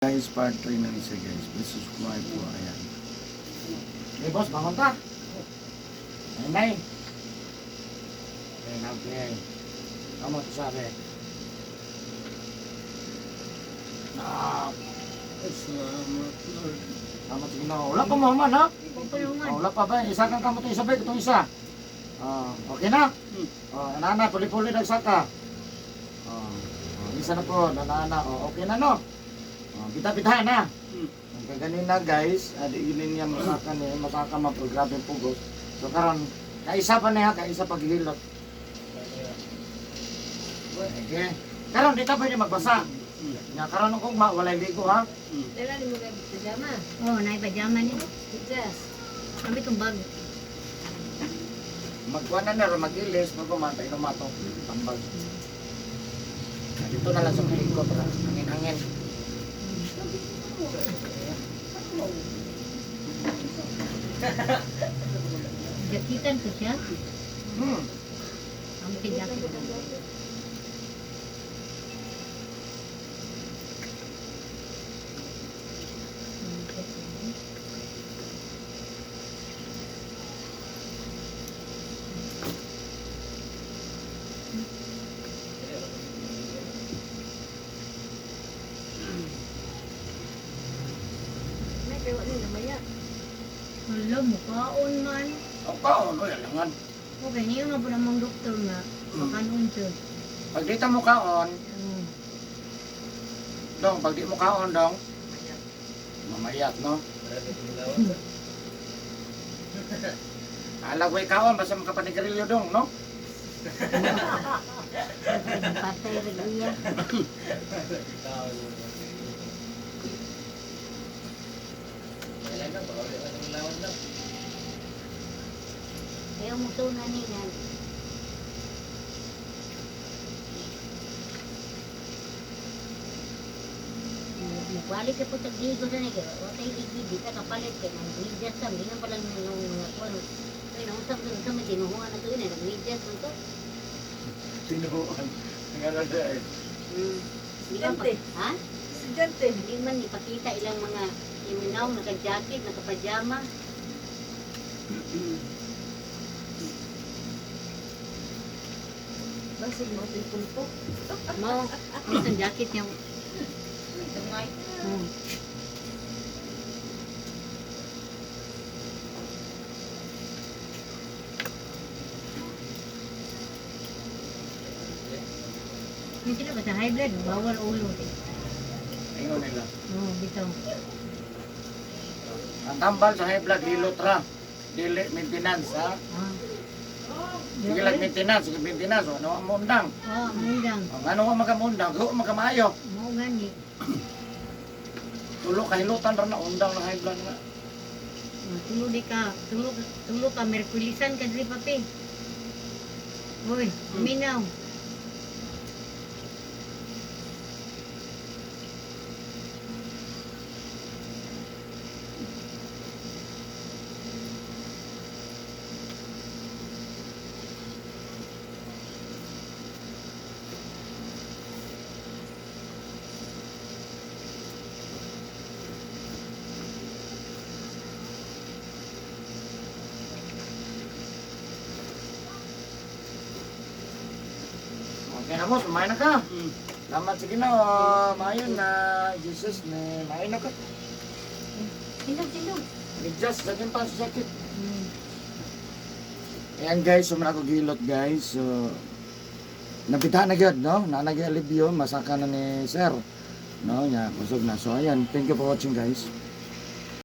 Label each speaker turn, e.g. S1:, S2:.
S1: Guys, part 3 na isa, guys. Please subscribe po. Ayan.
S2: Hey boss, bangon ta. Ay, nay. Okay, okay. Kamu to sabi. Ah,
S1: Salamat, Lord.
S2: kamu to Ginoo. Wala pa mo man ha?
S3: Pagpalungan.
S2: Oh, wala pa ba? Isa kang kamu to isa ba? Itong isa. Ah, okay na? Oh, nana, puli-puli nagsaka. Oh, oh, isa na po, nana, oh, okay na no? Oh, bita-bita na. Ang kaganina guys, adi inin niya masaka ni, masaka man pero grabe ang pugos. So karon kaisa pa niya, kaisa paghilot. Okay. Karon di ta pwede magbasa. Nya karon kung ma walay ligo ha.
S4: Dala ni mo kay pajama.
S3: Oh, naay pajama ni.
S4: Hijas.
S3: Kami itong bag.
S2: Magkuan na nero magilis magumantay no mato tambag. Dito na lang sa piliko para hangin-hangin.
S3: Jakitan ko siya. Ang kay jacket.
S4: May kay wa ni namaya.
S3: Wala, mukhaon man.
S2: O kaon, oy alangan.
S3: Okay, niyo nga po namang doktor nga. Makanon siya.
S2: Pag di ta mo kaon, dong, pag di mo kaon dong, mamayat no. Alagway kaon basta makapanigarilyo dong, no?
S3: Patay rin iya. Ayaw mo to na niya. Mukwali ka po sa gigo sa niya. O tayo ligi, di ka kapalit kay nang medyas ka. Hindi nga pala nung mga kuwan. Ay, nausap ko sa may tinuhuan na to yun. Eh, nagmedyas man to.
S1: Tinuan. Ang ano siya eh.
S3: Hindi man pa,
S4: Estudyante.
S3: ha?
S4: Estudyante.
S3: Hindi man ipakita ilang mga iminaw, naka-jacket, naka-pajama.
S4: Basig mo to'y pulpo.
S3: Mo, ang jacket niya.
S4: Tungay.
S3: Yung sila ba sa high blood, bawal ulo.
S2: Ingon nila.
S3: Oo, bitaw.
S2: Ang tambal sa high blood hilot ra. Dili maintenance ha.
S3: Ah.
S2: Sige lang maintenance, sige maintenance, ano ang mundang.
S3: Oo, mundang.
S2: Ang ano ang magamundang, go magamaayo.
S3: Mo gani.
S2: Tulo kahilutan ra na undang ng high blood nga.
S3: Ah, tulo di ka, tulo, tulo ka, Merkulisan ka diri papi. Uy, minaw.
S2: Okay na boss, kumain na ka. Salamat sa Ginoo, maayo na Jesus na maayo na ka.
S3: Tindog, tindog.
S2: Adjust sa pa sa sakit. Ayan guys, so ako gilot guys. So napita na gyud no, naa na gyud alibyo, masaka na ni sir. No, nya kusog na. So ayan, thank you for watching guys.